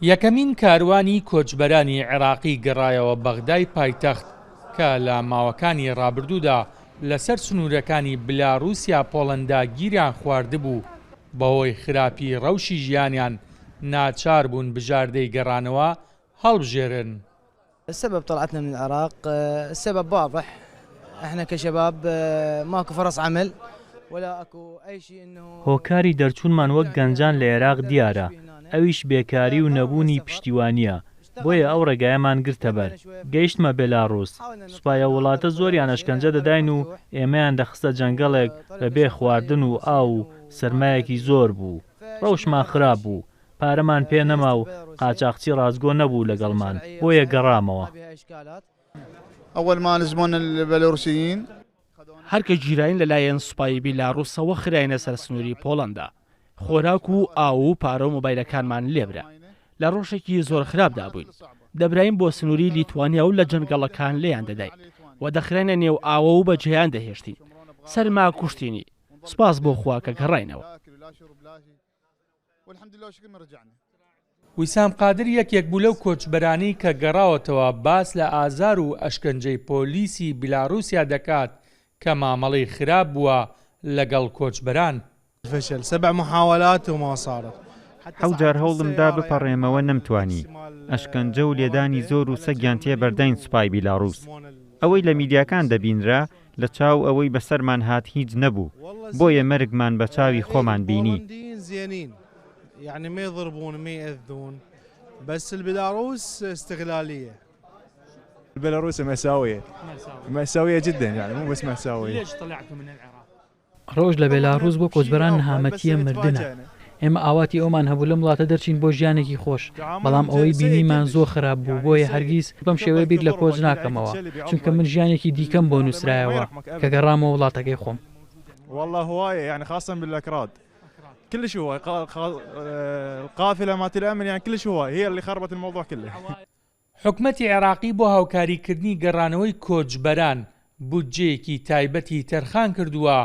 یەکەمین کاروانی کۆچبەرانی عێراقی گەڕایەوە بەغدای پایتەخت کە لە ماوەکانی ڕابردوودا لەسەر سنوورەکانی بلاروسیا پۆڵەندا گیریان خواردبوو، بەهۆی خراپی ڕەوشی ژیانیان ناچاربوون بژاردەی گەڕانەوە هەڵبژێرن. سبب طلعتنا من العراق السبب واضح احنا كشباب ماكو فرص عمل ولا اكو اي شيء انه هۆکاری دەرچوونمان وەک گەنجان لە عێراق دیارە، ئەویش بێکاری و نەبوونی پشتیوانییە، بۆیە ئەو ڕێگایەمان گرتەبەر. گەیشتمە بێلاڕووس، سوپای ئەو وڵاتە زۆریان ئەشکەنجە دەداین و ئێمەیان دەخستە جەنگەڵێک بەبێ خواردن و ئاو و سەرمایەکی زۆر بوو. ڕەوشمان خراپ بوو. پارەمان پێ نەما و قاچاخچی ڕاستگۆ نەبوو لەگەڵمان، بۆیە گەڕامەوە. هەر کە گیراین لەلایەن سوپای بیلاڕوسەوە خراینە سەر سنووری پۆڵەندا. خۆراک و ئاو و پارە و مۆبایلەکانمان لێبرا. لە ڕەوشێکی زۆر خراپدا بووین. دەبراین بۆ سنووری لیتوانیا و لە جەنگەڵەکان لێیان دەداین و دەخراینە نێو ئاوە و بەجێیان دەهێشتین. سەرما کوشتینی. سوپاس بۆ خوا کە گەڕاینەوە. ویسام قادر یەکێک بوو لەو کۆچبەرانەی کە گەڕاوەتەوە باس لە ئازار و ئەشکەنجەی پۆلیسی بیلاروسیا دەکات کە مامەڵەی خراپ بووە لەگەڵ کۆچبەران. حەوت جار هەوڵم دا بپەڕێمەوە نەمتوانی، ئەشکەنجە و لێدانی زۆر و سەگیان تێبەرداین سوپای بیلاڕوس. ئەوەی لە میدیاکان دەبینرا لە چاو ئەوەی بەسەرمان هات هیچ نەبوو، بۆیە مەرگمان بە چاوی خۆمان بینی. ڕەوش لە بێلاڕووس بۆ کۆچبەران نەهامەتییە مردنە. ئێمە ئاواتی ئەوەمان هەبوو لەم وڵاتە دەرچین بۆ ژیانێکی خۆش، بەڵام ئەوەی بینیمان زۆر خراپ بوو، بۆیە هەرگیز بەم شێوەیە بیر لە کۆچ ناکەمەوە، چونکە من ژیانێکی دیکەم بۆ نووسرایەوە کە گەڕامەوە وڵاتەکەی خۆم. حکومەتی عێراقی بۆ هاوکاریکردنی گەڕانەوەی کۆچبەران بودجەیەکی تایبەتی تەرخانکردووە،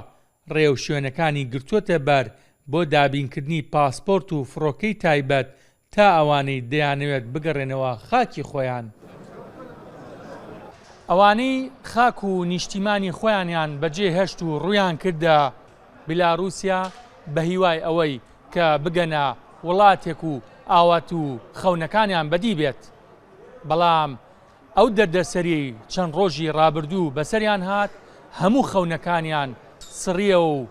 ڕێوشوێنەکانی گرتووەتە بەر بۆ دابینکردنی پاسپۆرت و فڕۆکەی تایبەت تا ئەوانەی دەیانەوێت بگەڕێنەوە خاکی خۆیان. ئەوانەی خاک و نیشتیمانی خۆیانیان بەجێهێشت و ڕوویان کردە بیلاروسیا بەهیوای ئەوەی کە بگەنە وڵاتێک و ئاوات و خەونەکانیان بەدی بێت، بەڵام ئەو دەردەسەریەی چەند ڕۆژی ڕابردوو بەسەریان هات هەموو خەونەکانیان سڕیەوە و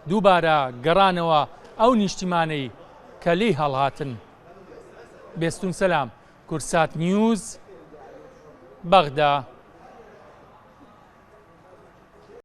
دووبارە گەڕانەوە ئەو نیشتیمانەی کە لێی هەڵهاتن. بێستون سەلام، کوردسات نیوز، بەغدا.